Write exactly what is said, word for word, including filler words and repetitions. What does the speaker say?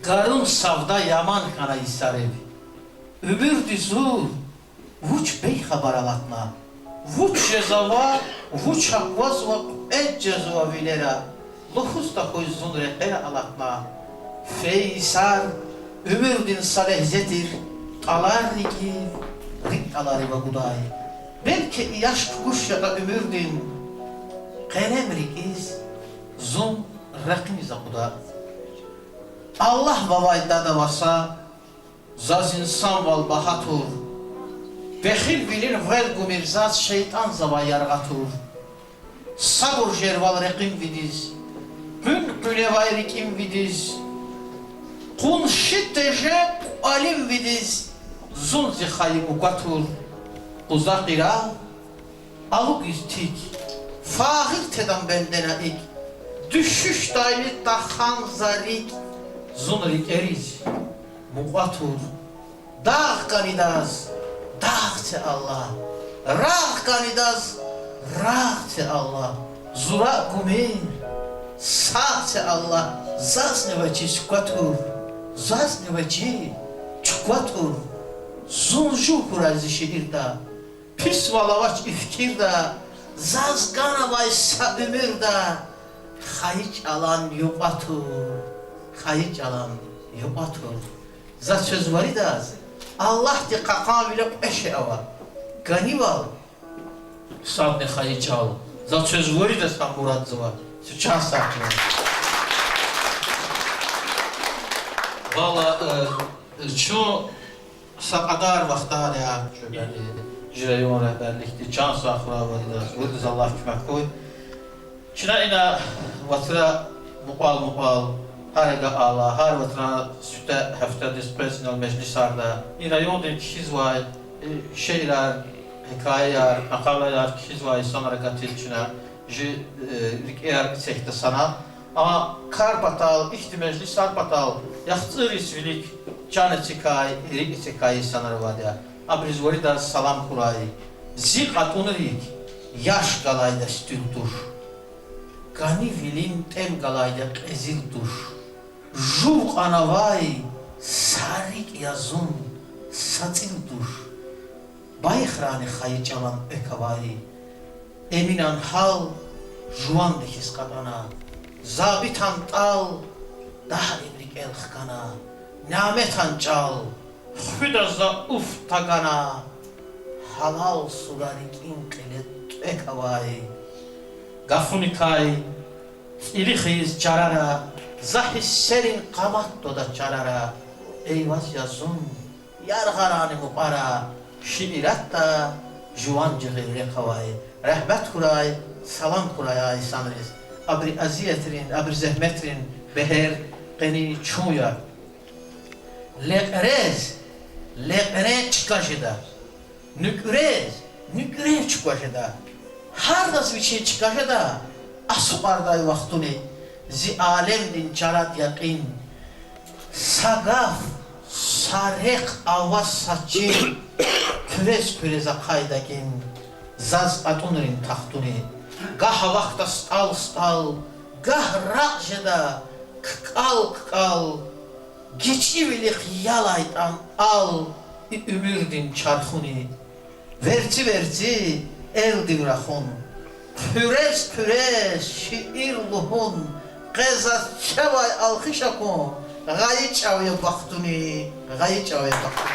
Гарун савда яман хьана йисарив. Уьмуьрди зун вуч бейхабар алатна, вуч жезава, вуч аквазва, кьвед жезва вилера, лугьуз тахьуй зун рекьера алатна. Фейи йисар уьмуьрдин са легьзе тир, тӀалар рикӀив, рикӀ тӀаларив агудай. Белки яш кукӀуш ятӀа уьмуьрдин, къелем рикӀиз зун ракъиниз акъуда. Аллагь вавай дада ва са, заз инсанвал багьа тур. Пехилвилин гъвел гумир заз шейтӀанзавай яргъа тур. Сабур жервал рекьимвидиз, къуьн къуьневай рикӀимвидиз, къунши теже кӀвалимвидиз, зун зи хайи мукӀва тур. Къуза къирал алугиз тик, фагъир тедан бендена икӀ, дуьшуьшдайни тахьан за рикӀ, зун рикӀериз мукьва тур. Дагъ кӀанидаз дагъ це, Аллагь, рагъ кӀанидаз рагъ це, Аллагь, зура гумир сагъ це, Аллагь, зазни вачиз чуква тур, зазни вачи чуква тур. Зун жув хьурай зи шиирда, писвал авач и фикирда, заз ганавай са уьмуьрда хайи чӀалан юкьва тур, хайи чӀалан юкьва тур. За квез виридаз Аллагьди кьакьанвиле кьве шей ава: ганивал, садни хайи чӀал. За квез виридаз гьам мурадзава. Чун чан сагъ хьурай. Валлагь, э, чун са кьадар вахтар я, чун, яни, чи район регьберликди, чан сагъ хьурай виридаз, виридаз Аллагь куьмек хьуй. Чна ина вацра мукьвал-мукьвал, гьар агакьайла, гьар вацра сифте гьафтедиз къвез инал межлисарда и райондин кхьизвай, э, шиирар, гьикаяяр, макъалаяр кхьизвай инсанар гатиз чна жи, э, рикӀер эцигда санал. А кар патал, ихьтин межлисар патал яхцӀур йис вилик чан эцикай, рикӀ эцикай инсанар авайди я. Абуруз виридаз салам хьурай. Зи кьатӀунрик яш галайда стуьл туш, кӀанивилин тӀем галайда кьезил туш. Жув кьанавай са рикӀ я зун, са цӀил туш. Байхрани хайи чӀалан экв авай, Эминан гьал жуванди хьиз кьатӀана, Забитан тӀал даим рикӀел хкана, Няметан чӀал хуьда за уф тагана, гьалал сура рикӀин кьиле тӀвек авай. Гафуникай цӀили хьиз чарара, за гьиссерин къамат твада чарара, Эйваз я зун яргъарани мукьвара, шииратда жуван жигъир рехъ авай. Рагьмет хьурай, салам хьурай а инсанриз. Абурун азиятрин, абурун зегьметрин бегьер къени чун я. Лекьрез лекьре чка жеда, нуькӀрез нуькӀре чка жеда. Гьардаз вичин чка жеда асукьардай вахтуни, зи алемдин чарад якьин. Са гаф, са рехъ ава са чил, хъуьрез-хъуьрез ахъайда кин заз кьатӀунрин тахтуни. Гагь авахьда стӀал-стӀал, гагь ракь жеда ккӀал-ккӀал, гичӀивилихъ ялайтӀан ал и уьмуьрдин чархуни. Верци-верци элдив рахун, хъуьрез-хъуьрез шиир лугьун, къе заз чавай алхиш акун, гъайи чӀав я бахтуни, гъайи чӀав я бахтуни.